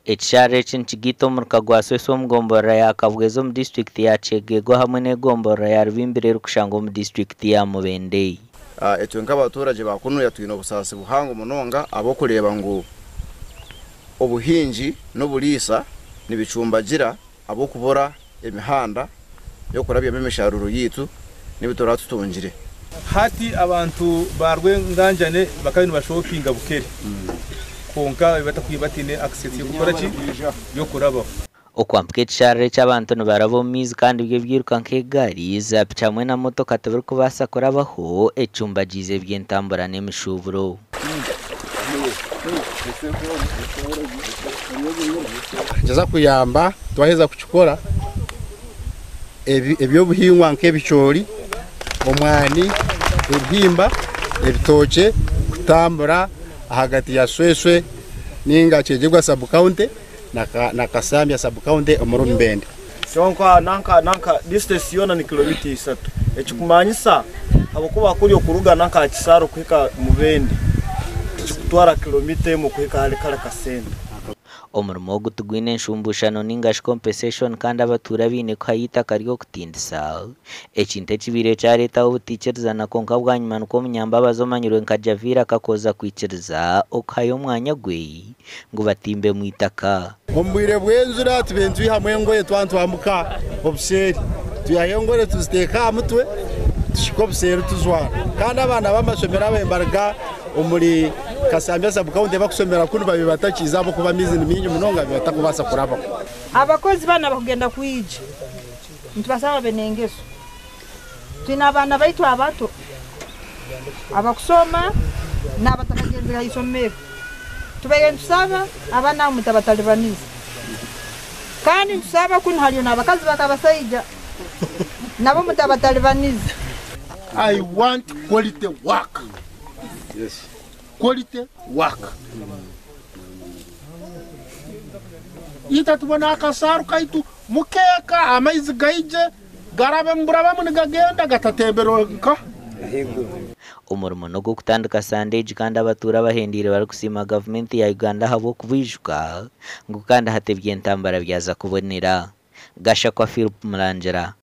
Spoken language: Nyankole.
Ekisharara eki nikigaita omuruka gwa Sweswe omu gomborora ya Kabwezi omu disiturikiti ya Kyegegwa hamwe n'egomborora ya Rubimbire erikushangwa omu disiturikiti ya Mubende. Itwe nk'abaturage ba kunuya twine obusaasi buhango munonga ahabw'okureeba ngu obuhingi n'oburiisa nibicumbagira ahabw'okubura emihanda y'okurabyamu emisharuuro yaitu n'ebi turaba tutungire. Hati abantu ba Rwenganjane bakaba nibashopinga Bukere kwonka bataine access y'okukora ki? Y'okurabaho. Okwambuka ekisharara eki abantu nibaraba omu maizi kandi byo ebyiruka nk'egaari, zaapiki hamwe na motoka tibirikubaasa kurabaho ekicumbagiize eby'entambura n'emishuuburo. Nikiza kuyamba twaheza kukikora eby'obuhingwa nk'ebicoori, omwani, ebihimba, ebitookye kutambura ahagati ya Sweswe ninga Kyegegwa sub county na Kasambya sub county omuri Mubende. Kyonka nanka nanka distance yoona ni kilomita isatu ekikumanyisa habwokuba kuri okuruga nanka aha Kisaaro kuhika Mubende tikikutwara kilomita emwe kuhika ahari kare kasente. Omurimo ogu tigwine enshumbushano ningashi compensation kandi abatuura baine kuhayo eitaka ry'okutindisa, ekintu ekibaire kyareetaho obutaikirizana kwonka bwanyima nikwo omunyambabazi omanyirwe nka Javier akakooza kwikiriza okuhayo omwanya gwe ngu batimbemu eitaka. Omu bwire bw'enjura tube nitwihamu engoye twaba nitwambuka obuseeri. Twihayo engoye tuziteeka aha mutwe tuhika obuseeri tuzwara. Kandi abaana b'amashomero ababaire nibaruga omuri Kasambya sub-county bakusomera kunu babaire batakiiza ahabw'okuba amaizi ni maingi munonga babaire batakubaasa kurabaho. Abakozi banu abakugenda kwija nitubasaba babe n'engeso. Twine abaana baitu abato abakusoma n'abatakagenzire ha isomero. Tubaire nitusaba abaana abo mutabatalibaniza. Kandi nitusaba kunu haliyo n'abakazi bakabasaija nabo mutabatalibaniza. I want quality work. Quality work. Itwe tubone akasaaru kaitu mukeeka amaizi gaije garabe burabamu nigagenda gatatemberwa nka. Omurimo n'ogw'okutandika Sande egi kandi abatuura abahendeire barikusiima gavumenti ya Uganda ahabw'okubaijuka ngu kandi hati eby'entambara byaza kubonera. Gashakwa Philip Murangira.